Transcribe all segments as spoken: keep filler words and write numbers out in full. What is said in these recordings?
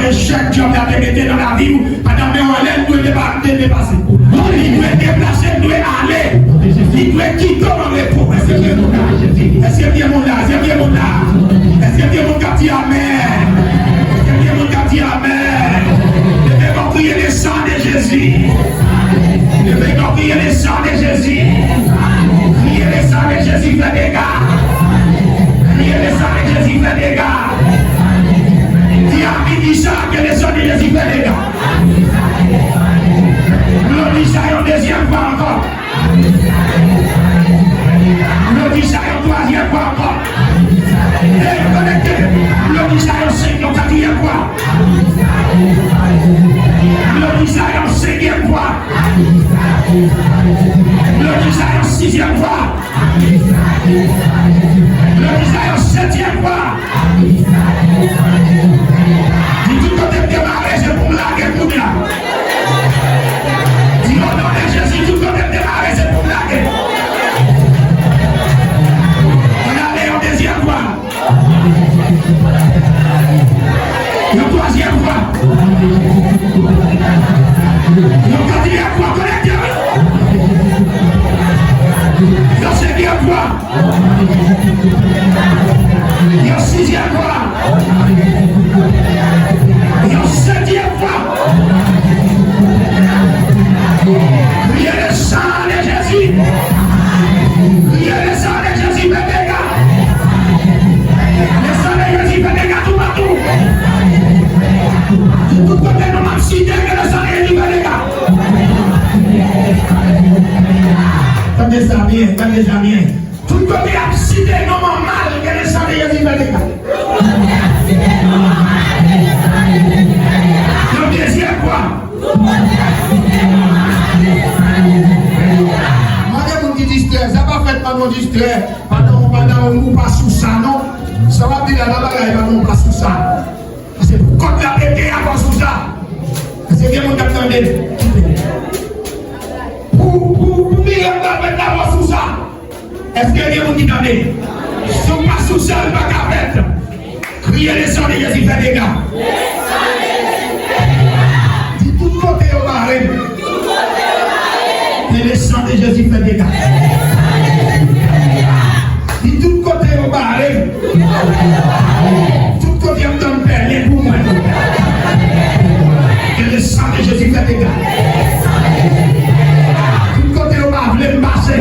Echèk dyab la te mete nan lavi w, pandan men w anlè, l dwe depa-, te depase. Li dwe deplase, l dwe ale. Li dwe kite w an repo. Èske gen moun la? Èske gen moun la? Èske gen moun la? Èske gen moun k ap di amèn? Èske gen moun k ap di amèn? Leve kò w, kriye le sang de Jésus. Leve kò w, kriye le sang de Jésus. Kriye le sang de Jésus, fè dega. Kriye le sang de Jésus, fè dega. Di a mi di sa, ke le sang de Jésus fè dega. Bloki sa yon dezyèm fwa ankò. Bloki sa yon twazyèm fwa ankò. Ey, konekte. Bloki sa yon senk, yon katriyèm fwa. Bloki sa yon senkyèm fwa. Bloki sa yon sizyèm fwa. Bloki sa yon setyèm fwa. Di tout kote m te mare, se pou m lage kounye a. Di, o non de Jezi, tout kote m te mare, se pou m lage. Ann ale yon dezyèm fwa. Yon twazyèm fwa. Yon katriyèm fwa, konekte. Yon senkyèm fwa. Yon sizyèm fwa. Yon setyèm fwa. Kriye le sang de Jésus. Kriye le sang de Jésus, fè dega. Le sang de Jésus, fè dega toupatou. Tout kote non m ap site, ke le sang de Jésus fè dega. Tande sa byen, tande sa byen. Tout kote y ap site non m an mal, ke le sang de Jésus fè dega. Yon dezyèm fwa. Mande moun ki distrè, sa pa fèt pa nou distrè. Pandan, pandan ou pa sou sa, non. Sa w ap di la, pa bagay, pandan ou pa sou sa. Se pou kòd la pete akòz sou sa. Èske gen moun k ap tande? Kite. Pou, pou, pou mirak la fèt dabò sou sa. Èske gen moun ki tande? Si w pa sou sa, l pa ka fèt. Kriye le sang de Jésus, fè dega. Di tout kote yo bare m. Ke le sang de Jésus fè dega. Di tout kote yo bare m. Tout kote y ap tann pèlen pou mwen. Ke le sang de Jésus fè dega. Tout kote yo pa vle m pase.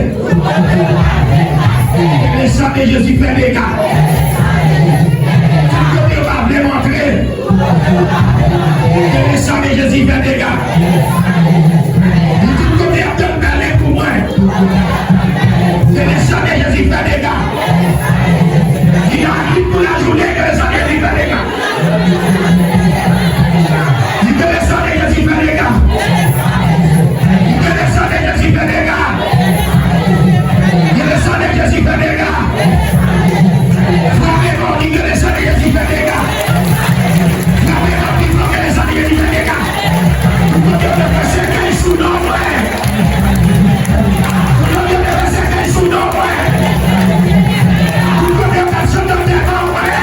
Ke le sang de Jésus fè dega. Tout kote yo pa vle m antre. Ke le sang de Jésus fè dega. Di tout kote y ap tann pèlen pou mwen. Ke le sang de Jésus fè dega. Di a lit pou lajounen, ke le sang de Jésus fè dega. Di ke le sang de Jésus fè dega. Di ke le sang de Jésus fè dega. Ke le sang de Jésus fè dega. Frape fò, di ke le sang de Jésus fè dega. Frape fò, di fò, ke le sang de Jésus fè dega. Tout kote yo te fè sèkèy sou non mwen. Tout kote yo te fè sèkèy sou non mwen. Tout kote yo te fè sèkèy sou non mwen.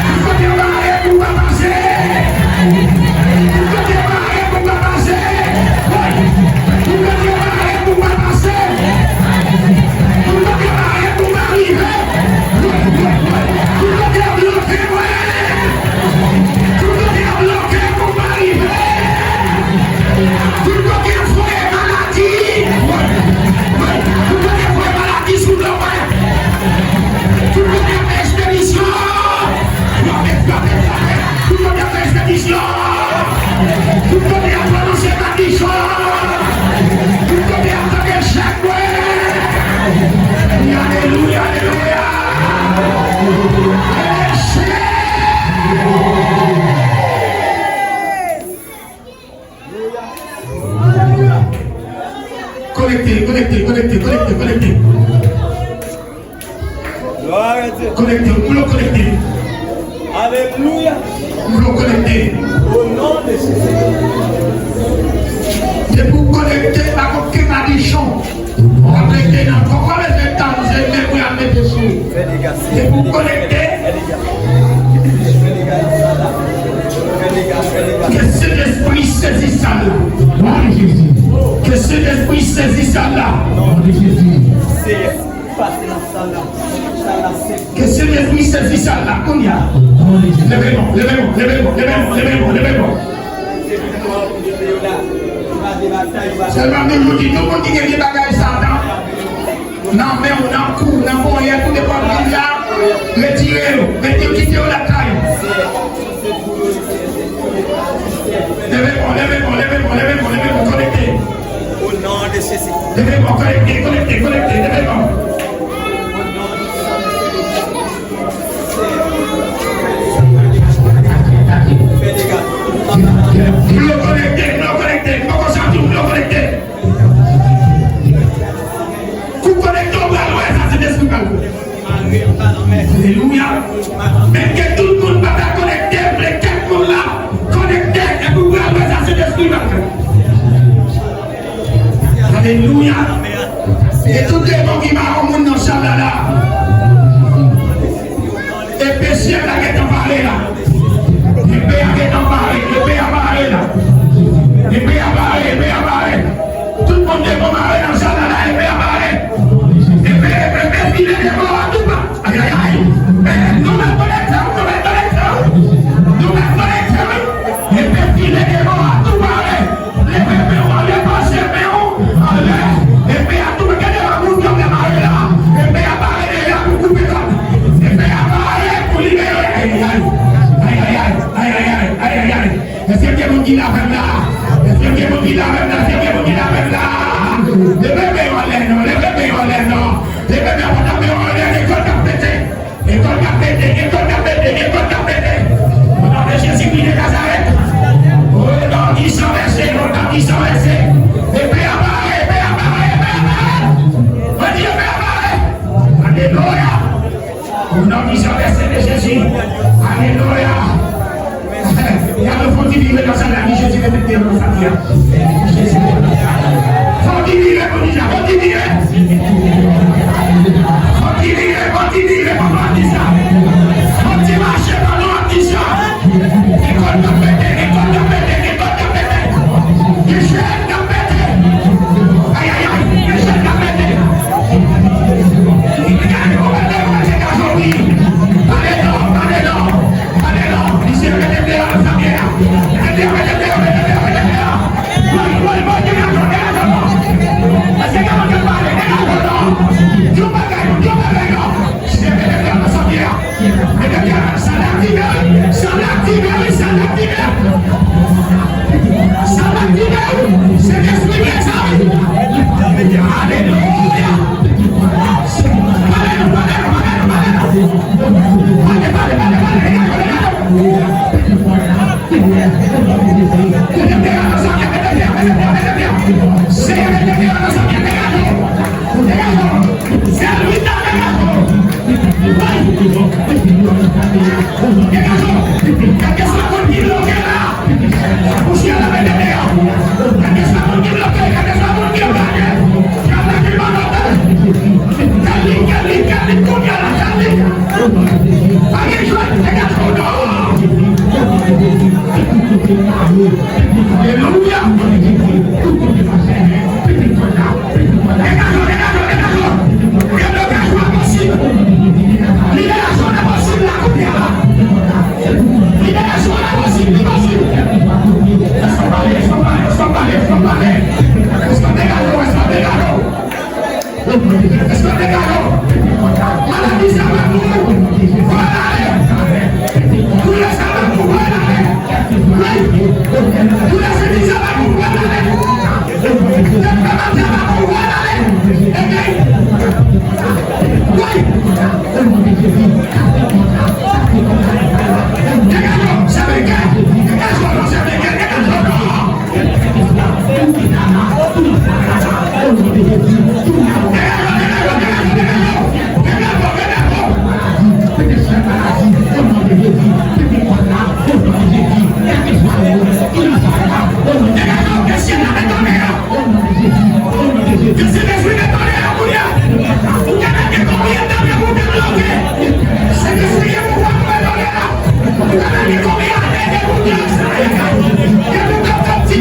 Tout kote yo bare pou pa pase. Tout kote yo bare pou pa pase. Tout kote yo bare pou pa pase. Tout kote yo bare pou pa rive. Tout kote yo bloke mwen. Tout kote yo bloke pou pa rive. Tout kote yo voye maladi. Tout kote yo voye maladi sou non mwen. Tout kote y ap fè ekspedisyon. Frape, frape, frape. Tout kote y ap fè ekspedisyon. Tout kote y ap pwononse madichon. Tout kote y ap tande chak mwen. Alelouya, alelouya. Echèk. Konekte, konekte, konekte, konekte, konekte. Glwa a Dye. Konekte, ou konekte. Alelouya. Ou konekte. O non de Jezi. Depi w konekte, pa konn ki madichon w ap mete nan kò w, pa bezwen tann se men pou y ap mete sou ou. Depi w konekte, Sezi sal la. Non de Jezi. Ke Sentespri sezi sal la. Non de Jezi. Seyè, pase nan sal la. Sal la sezi. Ke Sentespri sezi sal la. Kounye a. Non de Jezi. Leve men w, leve men w, leve men w, leve men w, leve men w, leve men w. Sèlman nou di tout moun ki gen vye bagay Satan. Nan men w, nan kou w, nan ponyèt ou, nenpòt moun la, retire yo, mete yo, kite yo lakay ou. Leve men w, leve men w, leve men w, leve men w, leve men w, konekte. Au nom de Jésus. Leve men w, konekte, konekte, konekte, leve men w. Dlo konekte, dlo konekte, m poko santi w, dlo konekte. Kou konekte w pral wè sa Sentespri pral fè. Alelouya. Menm ke tout moun pa ta konekte, men kèk moun la konekte, epi w pral wè sa Sentespri pral fè. Alelouya. E tout demon ki ba yon moun nan sal la la. Epe syèl la gentan pare la. Epe a gentan pare, epe a pare la. Epe a pare, epe a pare. Tout moun te konmare nan sal la la, epe a pare. Epe, epe, epe file devò a tou pa. Ayayay. E, nou mèt konekte, nou mèt konekte. Nou mèt konekte. Epe file devò a tou pare. Leve men w anlè, pase men w anlè. Epe a tou, gade la moun yo te mare la. Epe a pare deja pou koupe kòd. Epe a pare pou libere. Ayayay. Ayayay. Ayayay. Ayayay. Èske gen moun ki la avè m la? Èske gen moun ki la avè m la? Èske gen moun ki la avè m la? Leve men w anlè non, leve men w anlè non. Leve men w anlè, men w anlè, lekòl k ap pete. Lekòl k ap pete, lekòl k ap pete, lekòl k ap pete. O non de Jezikri de Nazarèt. O non ki san vèse, o non ki san vèse. Epe a pare, epe a pare, epe a pare. Mwen di epe a pare. Alelouya. O non ki san vèse de Jezi. Alelouya. Gade, fò w di vire nan sal la, di Jezi mete deyò nan sal la. Jezi mete deyò nan sal la. Fò w di vire pou di sa, fò w di vire. Fò w di vire, fò w di vire, fò w di sa. Fò w di mache, fò w di sa. Gen kòd k ap pete, gen kòd k ap pete, gen kòd k ap pete. Gen chèn k ap pete. Ayayay, gen chèn k ap pete. Gade kòman te manje gason wi. Pale non, pale non, pale non. Misye mete deyò nan sal la. Mete deyò, mete deyò, mete deyò, mete deyò. Woy, woy, woy, degaje w, degaje w non. Èske gason te pale? Degaje w non. Di yon bagay non, di yon bagay non. Misye mete deyò nan sal la. Mete deyò nan sal la, aktive wi, sal la, aktive wi, sal la, aktive. Sal la, aktive wi. Sentespri byen sa wi. Alelouya. Pale non, pale non, pale non, pale non. Pale, pale, pale, pale, pale, pale. Alelouya. Degaje w, degaje w, degaje w. Deblokaj la posib. Liberasyon la posib la kounye a la. Liberasyon la posib, li posib. Èske w pale, èske w pale, èske w pale, èske w pale? Èske w degaje w, èske w degaje w? Èske w degaje w? Maladi sa pa pou ou. Pran ale. Doulè sa pa pou ou, pran ale. Wi. Doulè sezi sa pa pou ou, pran ale. Ke Sentespri mete w deyò kounye a. Ou genlè gen konbyen tan depi w debloke. Sentespri gen pouvwa pou mete w deyò. Ou genlè gen konbyen ane depi w debloke. Depi w t ap tann ti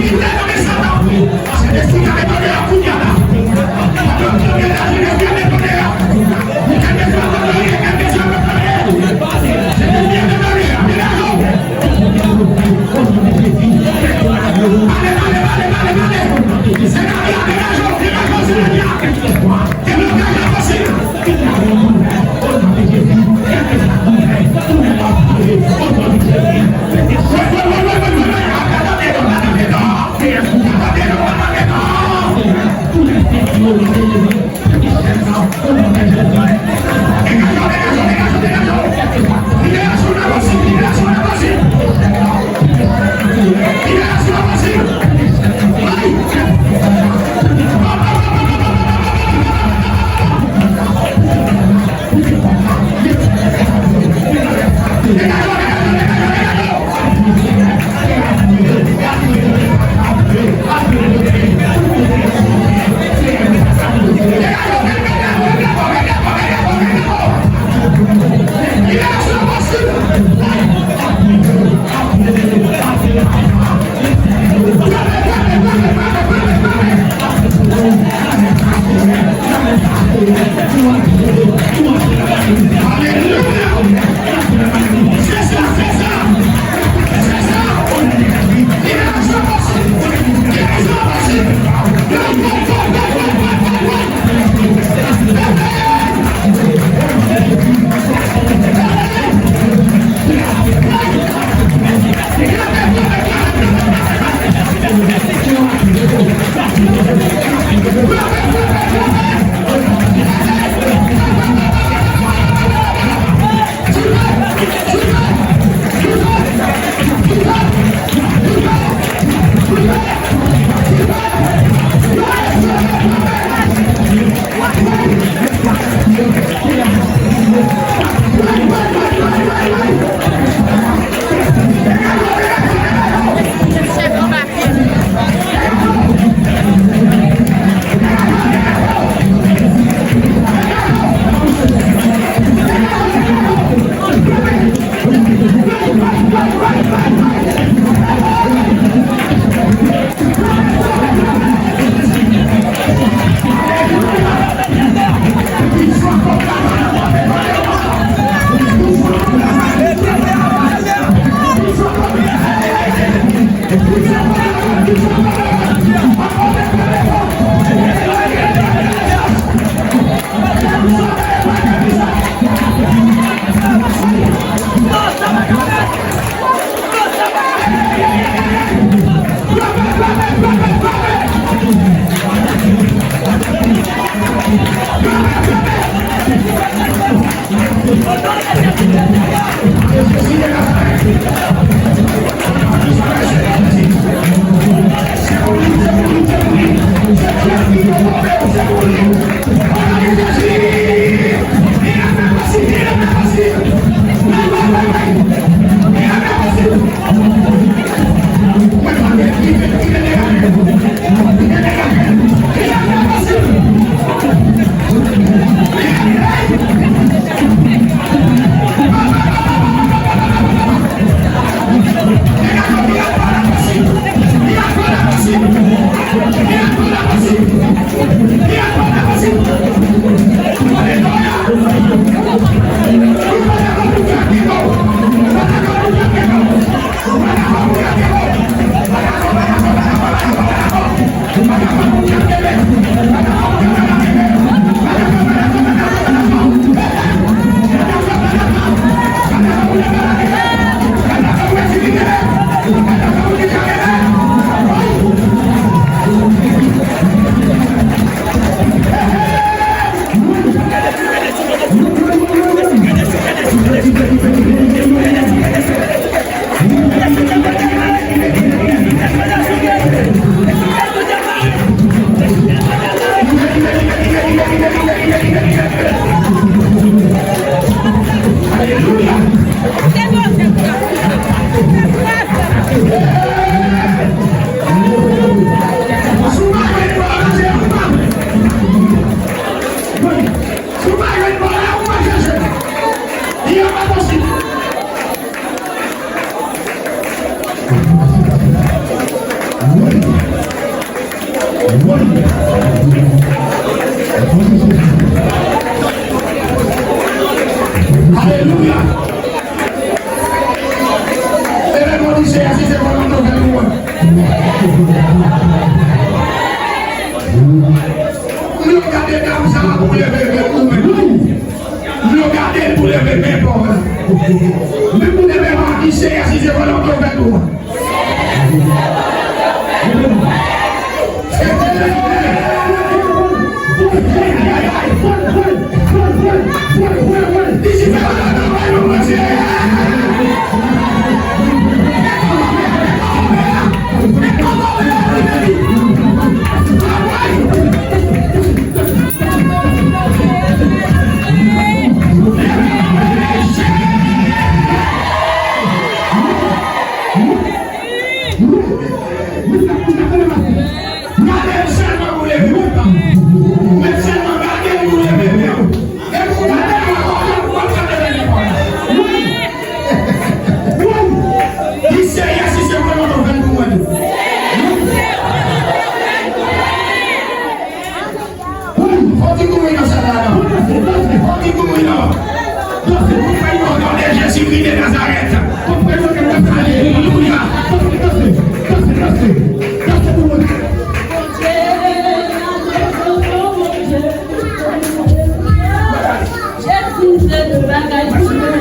Menm moun dèyè a di, Seyè, si se volonte w, fè l pou mwen. Gade m sèlman pou leve men pa m. Men sèlman gade m pou leve men w. E pou gade m ankò, pou w ap gade leve men w. Wi. Wi. Di, Seyè, si se volonte w, fè l pou mwen tou. Wi, fò w di wi nan sa la, non. Fò w di wi, non. Tout peyi w, o non de Jezikri de Nazarèt. Alelouya. Jezi fè de bagay pou mwen.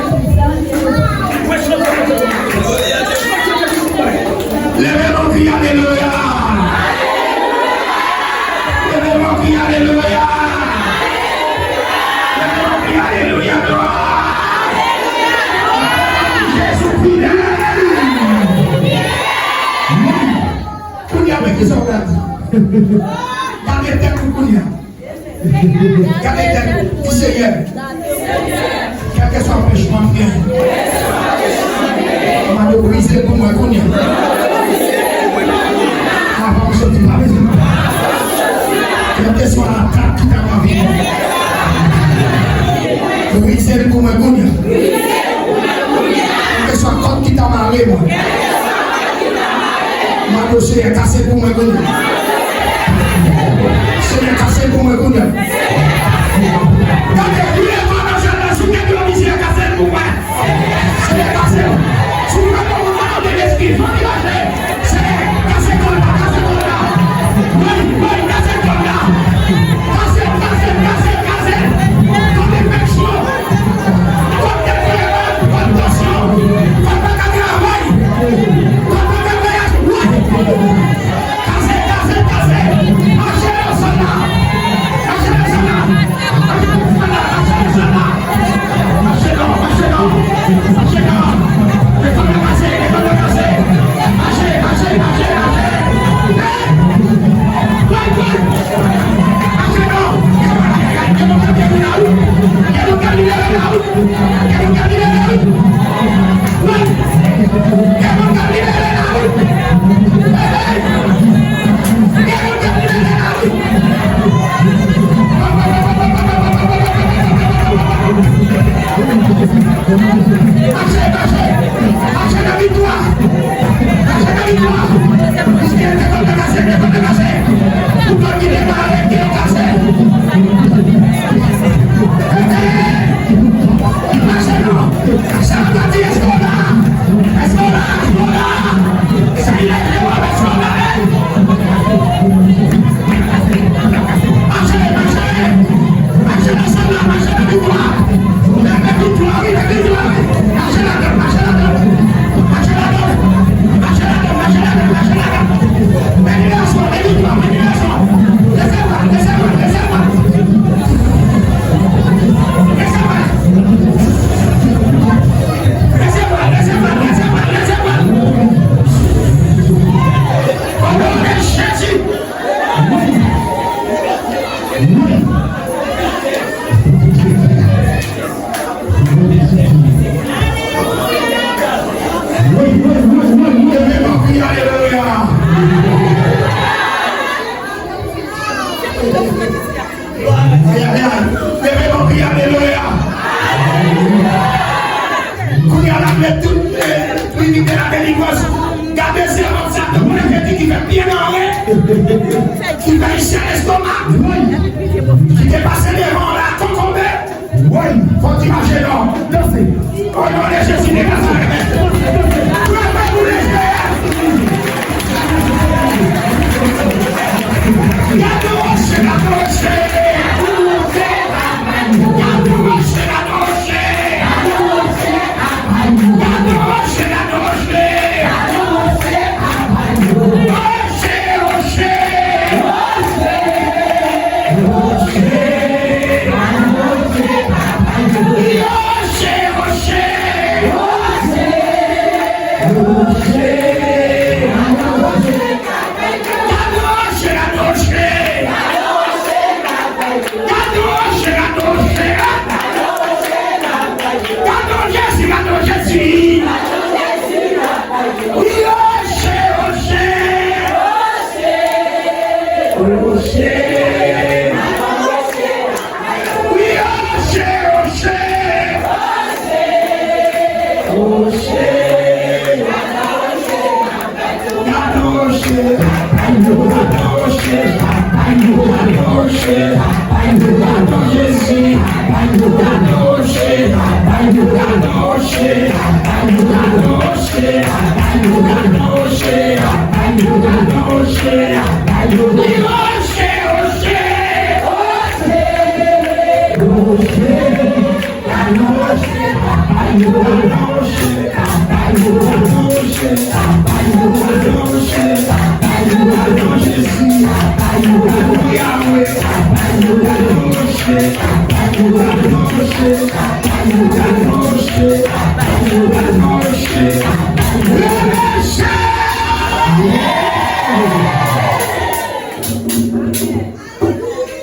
Leve men w, kriye alelouya. Leve men w, kriye alelouya. Leve men w, kriye alelouya, glwa. Jezi fidèl. Kounye a, men kisa w pral di. Gade tèt ou kounye a. Gade tèt ou, di, Seyè, kèlkeswa anpèchman m gen, mande w brize l pou mwen kounye a. Avan m soti, pa bezwen pè. Kèlkeswa atak ki ta pran vi m, brize l pou mwen kounye a. Kèlkeswa kòd ki ta mare mwen, mande w, Seyè, kase l pou mwen kounye a. Senyè, kase l pou mwen kounye a. Gade, vire kò nan jèn nan sou tèt yo, di, Senyè, kase l pou mwen. Senyè, kase l. Si w pa konn, ou pa konn lespri, fò ki mache. Senyè, kase kò la, kase kò la. Wi, wi, kase kò la. Kase, kase, kase, kase. Kòd enfeksyon. Kòd deprèman, kòd tansyon. Kòd pa ka travay. Kòd pa ka vwayaj. Wi. Kase, kase, kase! Mache nan zòn nan! Mache nan zòn nan! Mache nan zòn nan! Mache nan zòn nan! Mache non, mache non! Mache non! Defann nan kase, defann nan kase! Mache, mache, mache, mache! Hey! Pran, pran! Mache non! Gen moun k ap libere la wi! Gen moun k ap libere la wi! Gen moun k ap libere la wi! Wi! Gen moun k ap libere la wi! Hey! Gen moun k ap libere la wi! Mache, mache! Mache nan viktwa! Mache nan viktwa! Piske defann nan kase, defann nan kase! Pou kòd ki te mare, ki kase! Mache non! Sa w ap di, èske w la? Èske w la? Èske w la? Sa ki leve w ap, èske w la? Mache, mache! Mache nan zòn nan, mache nan viktwa! Leve viktwa, wi, leve viktwa, wi! Mache ladan, mache ladan! Mache ladan! Mache ladan, mache ladan, mache ladan! Benediksyon, benediksyon, benediksyon! Resevwa, resevwa, resevwa! Resevwa! Resevwa, resevwa, resevwa, resevwa! O non de Jezi! Wi, wi, wi, wi, wi, leve men w, kriye alelouya. Ay, ay, ay. Leve men w, kriye alelouya. Kounye a, n ap met tout, eh, limit de la delivrans. Gade sèvant Satan, moun ki fè byen anyen, ki fè chè lestomak, ki te pase devan la, kokobe. Woy, fò w di mache non. Danse. O non de Jezi de Nazarèt. Frape pou Lespri. Gade woche, gade woche. Gade woche, gade woche.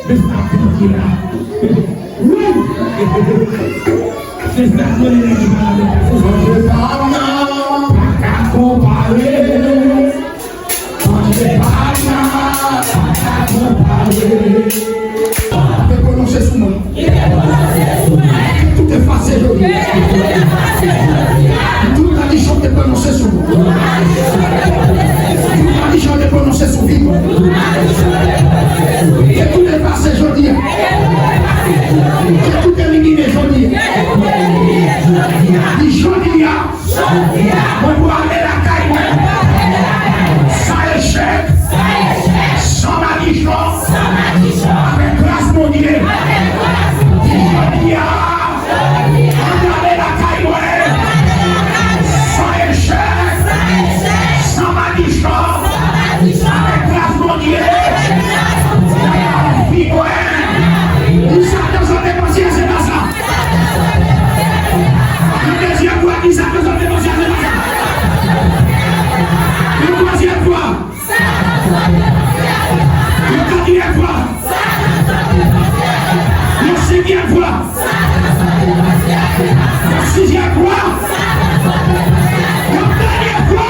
Men sa k pase la. Wi! Se sa k rele nèg ki pa la. Bondye pa nan, pa ka konpare. Bondye pa nan, pa ka konpare. Te pwononse sou mwen. Ke tout efase jodi. Tout malichon te pwononse sou mwen. Tout malichon te pwononse sou vi mwen. Ke tout efase jodi. Ke tout elimine jodi. Di jodi a. Jodi a. Mwen pwale lakay mwen. San echèk. San echèk. San madichon. San madichon. Avèk gras Bondye. Avèk gras Bondye. Jodi a. Jodi a. Mwen pwale lakay mwen. San echèk. San echèk. San madichon. San madichon. Avèk gras Bondye. Avèk gras Bondye. Nan lavi mwen. Di sa, nan zòt te panse se pa sa. Yon dezyèm fwa, di sa, ke zòt te panse a se pa sa. Yon twazyèm fwa. Yon katriyèm fwa. Yon senkyèm fwa. Yon sizyèm fwa. Yon dènyè fwa.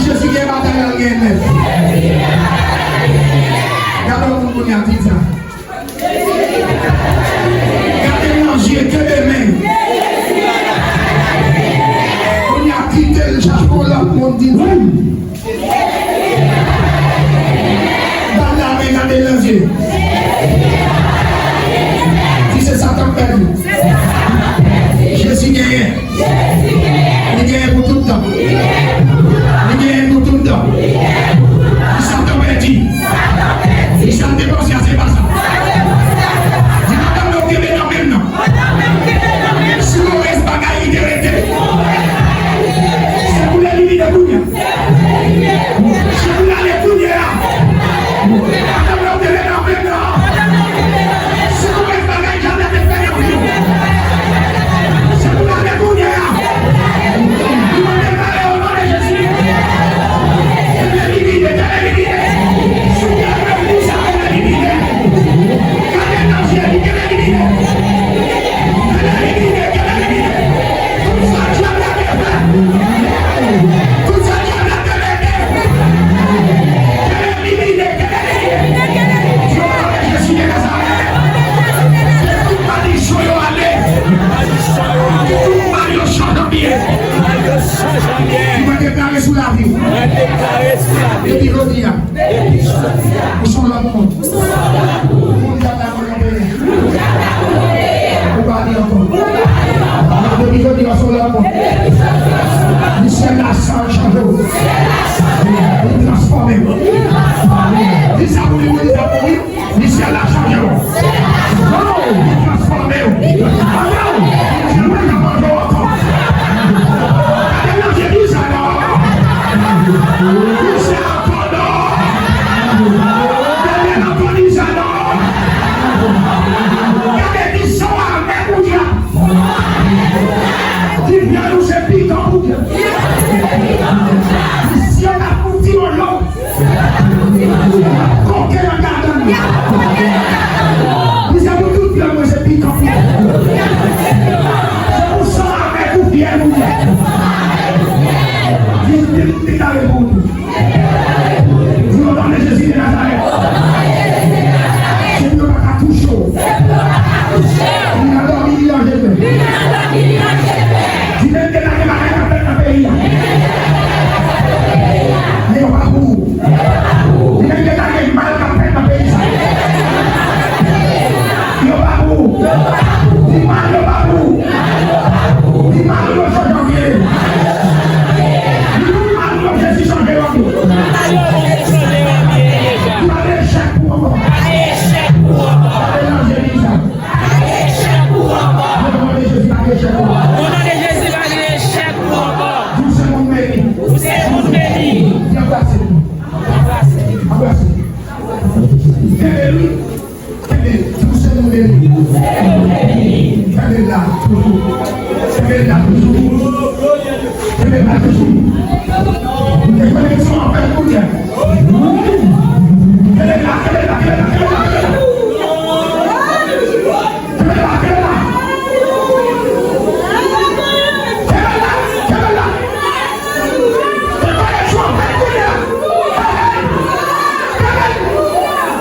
Jezi gen batay al gen nèf. Gade yon moun kounye a, di sa. Gade l nan je, kenbe men. Kounye a kite l, chache yon lòt moun, di l. Ba l lamen, gade l nan je. Di se Satan k pèdi. Jezi genyen. Li genyen pou tout tan. Li genyen pou tout tan. Li sa tan pèdi. Li sa te panse a se pa sa. Di madanm nan ou kenbe nan men m nan. Si move bagay li te rete. Se pou l elimine kounye a. Se pou l ale kounye a. Madanm nan ou kenbe nan men m nan. Si move bagay Janèt te fè nan vi w. Se pou l ale kounye a. Li mande pale o non de Jezi. Kenbe elimine, kenbe elimine. Si w te al legliz sa, kenbe elimine. Gade nan je li, kenbe elimine. Kenbe elimine, kenbe elimine. Tout sa dyab la te fè. Tout sa dyab la te mete. Kenbe elimine, kenbe elimine. Yo, non de Jezi de Nazarèt. Ke tout madichon yo ale. Ke tout mal yo chanje an byen. Mwen deklare sou lavi w. Depi jodi a. Ou se yon lòt moun. Moun dyab la Ou pa di ankò. Depi jodi a, se yon lòt moun. Di syèl la chanje w. Li transfòme w. Di sa pou li, di sa pou li. Di syèl la chanje w. Li transfòme w. Li manje w ankò. Gade nan je di sa non. Di sa ankò non. Gade nan je di sa non. Gade di sa w a fè pou dyab. Ki vyòl ou se pikan pou Bondye. Si yo ta fouti yon lòt, koke nan gagann li. Li se pou tout vyòl mwen se pikan pou Bondye. Se pou san avèk ou vyèl ou ye. Li, li, li kare pou ou. Di, "O non de Jezi de Nazarèt." Se pou yo pa ka touche w. Li nan dòmi, li nan jete. Di, "Menm ke ta gen bagay k ap fèt nan peyi a, men yo pa pou ou." Di, "Menm ke ta gen mal k ap fèt nan peyi sa, yo pa pou ou." Di, "Mal yo pa pou ou." Di, "Mal yo chanje anpil." Di, "Mal yo, Jezi chanje yo anpil." Pa gen echèk pou ou ankò. Pa gen echèk pou ou ankò. Pa gen echèk pou ou ankò. O non de Jezi, pa gen echèk pou ou. O non de Jezi, pa gen echèk pou ou ankò. Ou se moun beni. Ou se moun beni. Di, "Anbrase. Anbrase. Kenbe li." Kenbe, di, "Ou se moun beni." Kenbe la toujou. Kenbe la toujou. Kenbe la toujou. Dekoneksyon an fèt kounye a. Kenbe la, kenbe la, kenbe la, kenbe la, kenbe la. Kenbe la, kenbe la. Kenbe la, kenbe la. Dekoneksyon an fèt kounye a.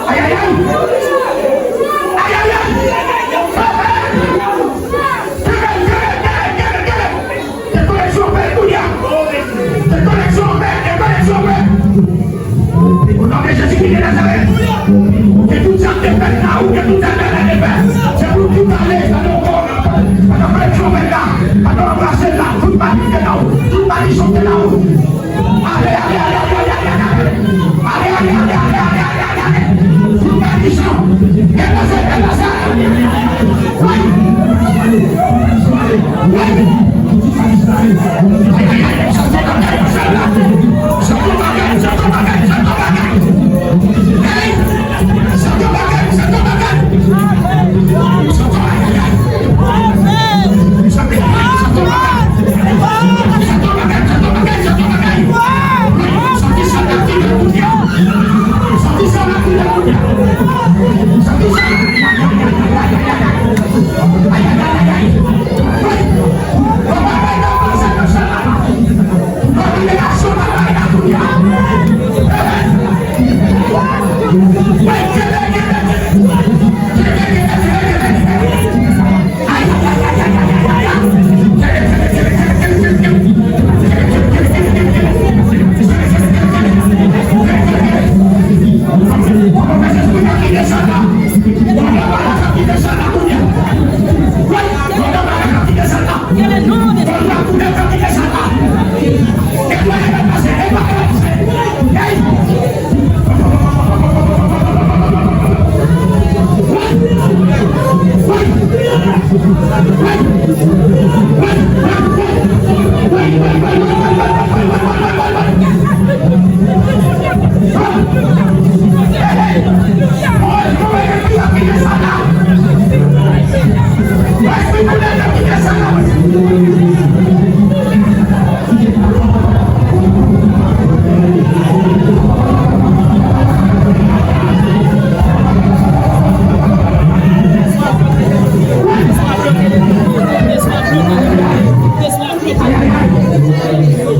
Kenbe. Ayayay. Ayayay. Kenbe, kenbe, kenbe, kenbe, kenbe. Dekoneksyon fèt kounye a. Dekoneksyon fèt, dekoneksyon fèt. O non de Jezi ki de Nazarèt. Ke tout sa k te fèt la, ou ke tout sa k te fèt, se pou tout ale, sa nou kò. Pandan koneksyon fèt la, pandan anbrase la, tout malite la, tout maldiksyon te la. Ale, ale, ale. Tout maldiksyon. Depase, depase. Wi. Wi.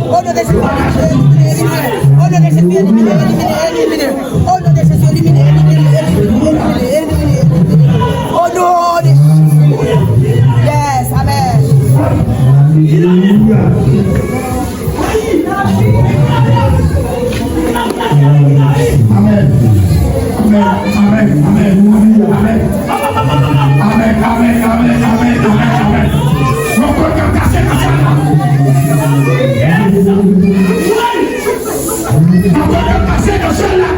O non de Jezi, elimine, elimine, elimine. O non de Jezi, elimine, elimine, elimine, elimine, elimine. O non de Jezi. Yes, amen. Amen. Amen. Amen. Amen. Amen. Amen, amen, amen. Yon kote k ap kase nan syèl la. Yon kote k ap kase nan syèl la.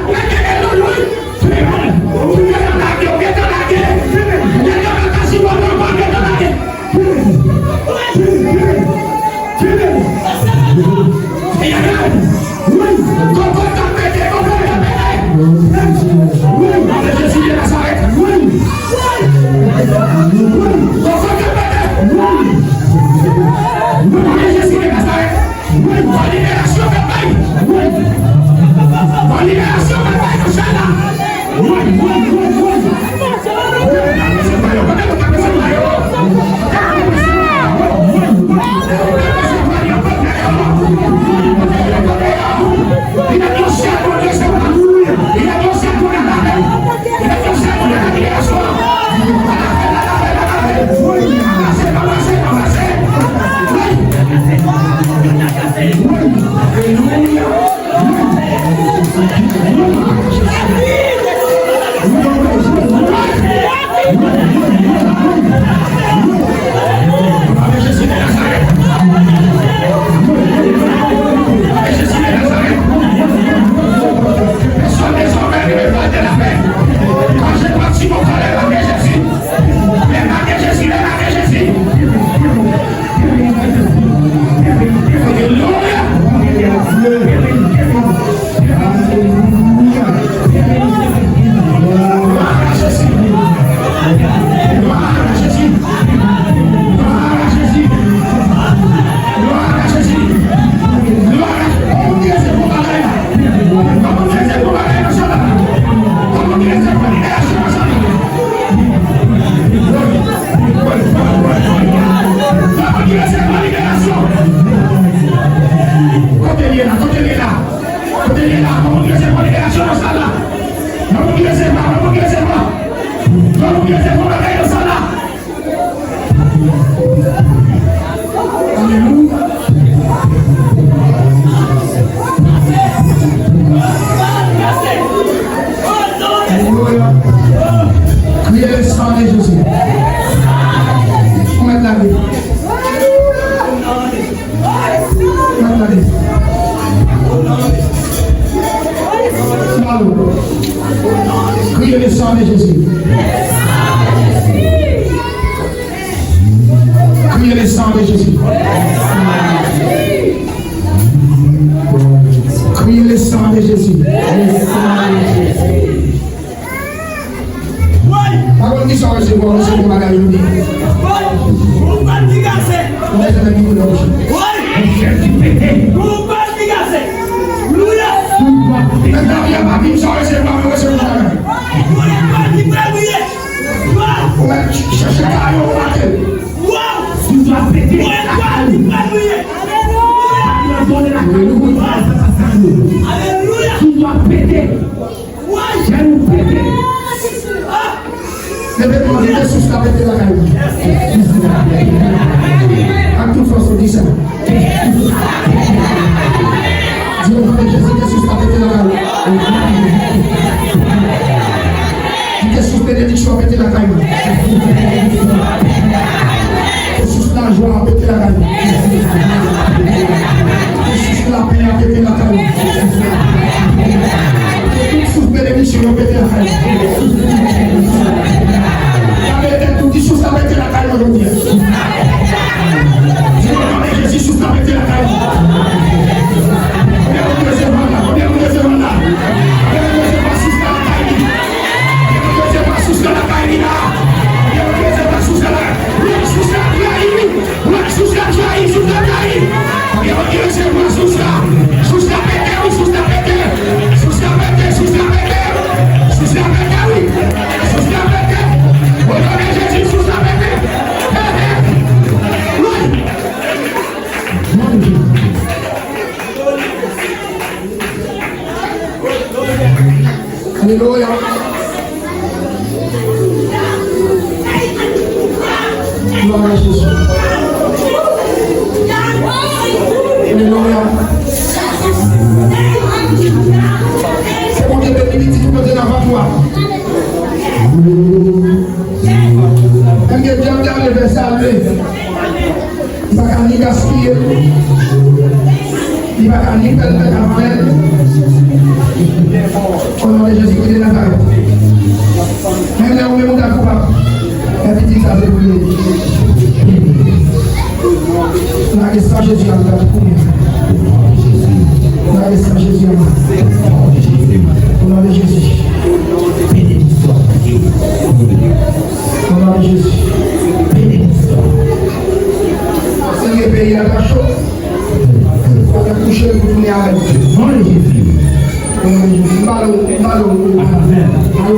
Ou gentan lage, ou gentan lage. Gentan lage. Wi, nan non de Jezi de Nazarèt. Wi, fò liberasyon fèt bay. Wi. Fò liberasyon fèt bay nan sal la. Wi, wi, wi, wi. Kote l ye la? Kote l ye la? Kote l ye la? Nan moun ki resevwa liberasyon nan sal la. Nan moun ki resevwa, nan moun ki resevwa. Nan moun ki resevwa bagay nan sal la. Alelouya. Alelouya. Kriye le sang de Jésus. Ou mèt lage. Ou mèt lage. Malo. Kriye le sang de Jésus. Kriye le sang de Jésus. Kriye le sang de Jésus. Pa konn kisa w resevwa, w resevwa bagay yo byen. Ou pa di gase. Ou pa janm di gase. Ou pa di gase. Alelouya. Mèt David pa di m sa w resevwa, men w resevwa bagay. Ou pa di gase. Ou mèt chèche kayo ou mate. Waw! Sou dwa pete. Mwen dwa li pa priye. Alelouya! Alelouya! Sou dwa pete. Jèn ou pete. Leve men w, di Jezi ka pete lakay mwen. Ak tout fòs ou di sa. Di yo, Jezi, Jezi ka pete lakay mwen. Kite sous benediksyon pete lakay mwen. Kite sous lajwa pete lakay mwen. Kite sous lapè a pete lakay mwen. Kite tout sous benediksyon yo pete lakay mwen. Gade tèt ou, di sous la pete lakay mwen jodi a. Di yo, non de Jezi, sous la pete lakay mwen. Konbyen moun ki resevwa la? Konbyen moun ki resevwa la? Konbyen moun ki resevwa sous la lakay li? Konbyen moun ki resevwa sous la lakay li la? Konbyen moun ki resevwa sous la lakay li? Wi, sous la trayi, wi. Wi, sous la trayi, sous la trayi. Konbyen moun ki resevwa sous la? Sous la pete, wi, sous la pete. Sous la pete, sous la pete. Sous la pete, wi. Sous la pete. O non de Jezi, sous la pete. Hey, hey. Wi. Alelouya. Glwa a Jezi. Alelouya. Ke Bondye beni pitit ou kote nan vant ou a. Menm ke dyab te ale vè salve. Li pa ka ni gaspiye l, li pa ka ni fè l pèt avan l. O non de Jezi Kris de Nazarèt. Menm lè ou menm ou ta koupab, men pitit sa se pou li. Lage san Jezi a, li ta pou mwen. Lage san Jezi a. O non de Jezi. Benediksyon. O non de Jezi. Benediksyon. Sèl gen Peyi a ta cho. Fò w kouche pou tounen avè l. Non de Jezi. M pale w, m pale w. Amèn. Amèn.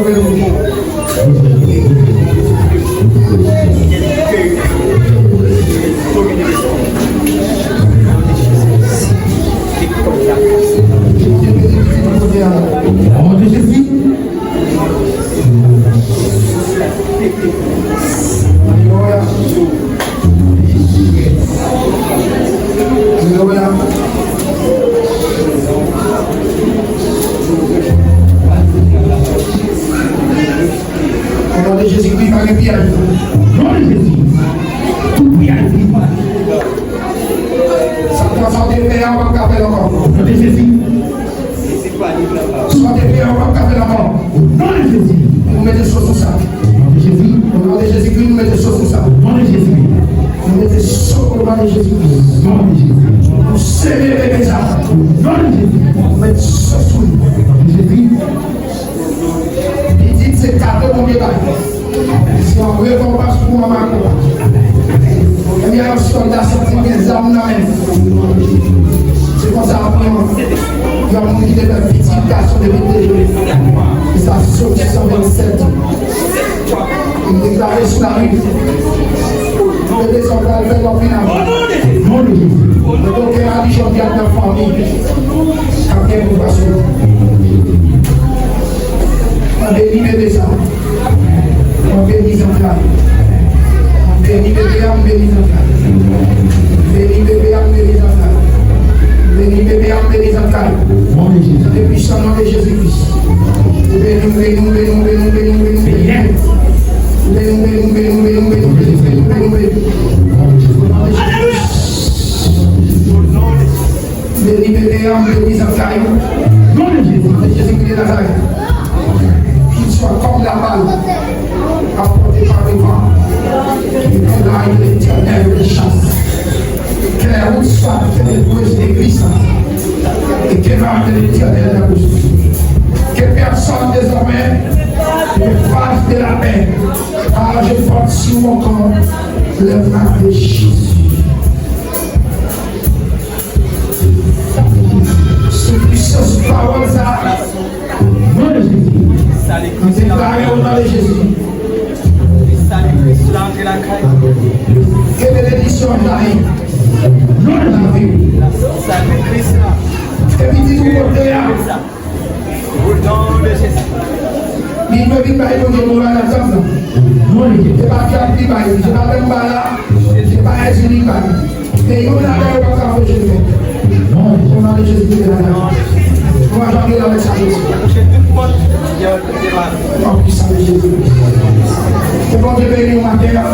Alelouya. Alelouya. O non de Jezikri, pa gen piyaj. Non de Jezi. Tout piyaj vin. Sa, sa w te fè a, w p ap ka fè l ankò. O non de Jezi. Sa w te fè a, w p ap ka fè l ankò. O non de Jezi. Nou mete so sou sa. O non de Jezi. O non de Jezikri, nou mete so sou sa. O non de Jezi. Nou mete so, o non de Jezikri. O non de Jezi. Nou sere bebe sa. O non de Jezi. Nou mete so sou li. O non de Jezi. Pitit se kado Bondye bay. Se yon rekonpans pou manman ak papa. Ebyen, yon sòlda sòti gen zam nan men l. Se konsa, apre yon, yon moun ki te fè pitit gason depi de jou. E sa, Sòm san vennsèt. Li deklare sou lari. Bebe sa pral fè lòt vin avè. Mwen gen okenn malichon ki ap nan fanmi k ap gen pouvwa sou li. Mwen beni bebe sa. Mwen beni zantray. Mwen beni bebe a, mwen beni zantray. Beni bebe a, mwen beni zantray. Beni bebe a, mwen beni zantray. Nan pwisan non de Jezi Kris. Beni, beni, beni, beni, beni, beni, beni. Beni, beni, beni, beni, beni, beni, beni, beni. Beni bebe a, beni zantray ou. Non de Jezi. De Jezi ki de Nazarèt. Qu'il soit comme la balle apportée par le vent, et que l'arme de l'Éternel le chasse. Que les routes soient ténébreuses et glissantes, et que l'arme de l'Éternel la poursuive. Que personne désormais ne fasse de la peine, car je porte sur mon corps les marques de Jésus. Sou pwisans pawòl sa a, non de Jezi. Mwen deklare o non de Jezi. Ke benediksyon jayi. Non de Jezi. Ke pitit ou pote a. Li dwe vin bay Bondye nou la nan tanp lan. Se pa dyab ki bay li, se pa menm ba la, se pa enjili ki bay li. Men yon bagay ou pa ka anpeche l fèt. O non de Jezi de Nazarèt. Nou va janbe l avèk sa Jezi. Nan pwisan de Jezi. Ke Bondye beni w maten an.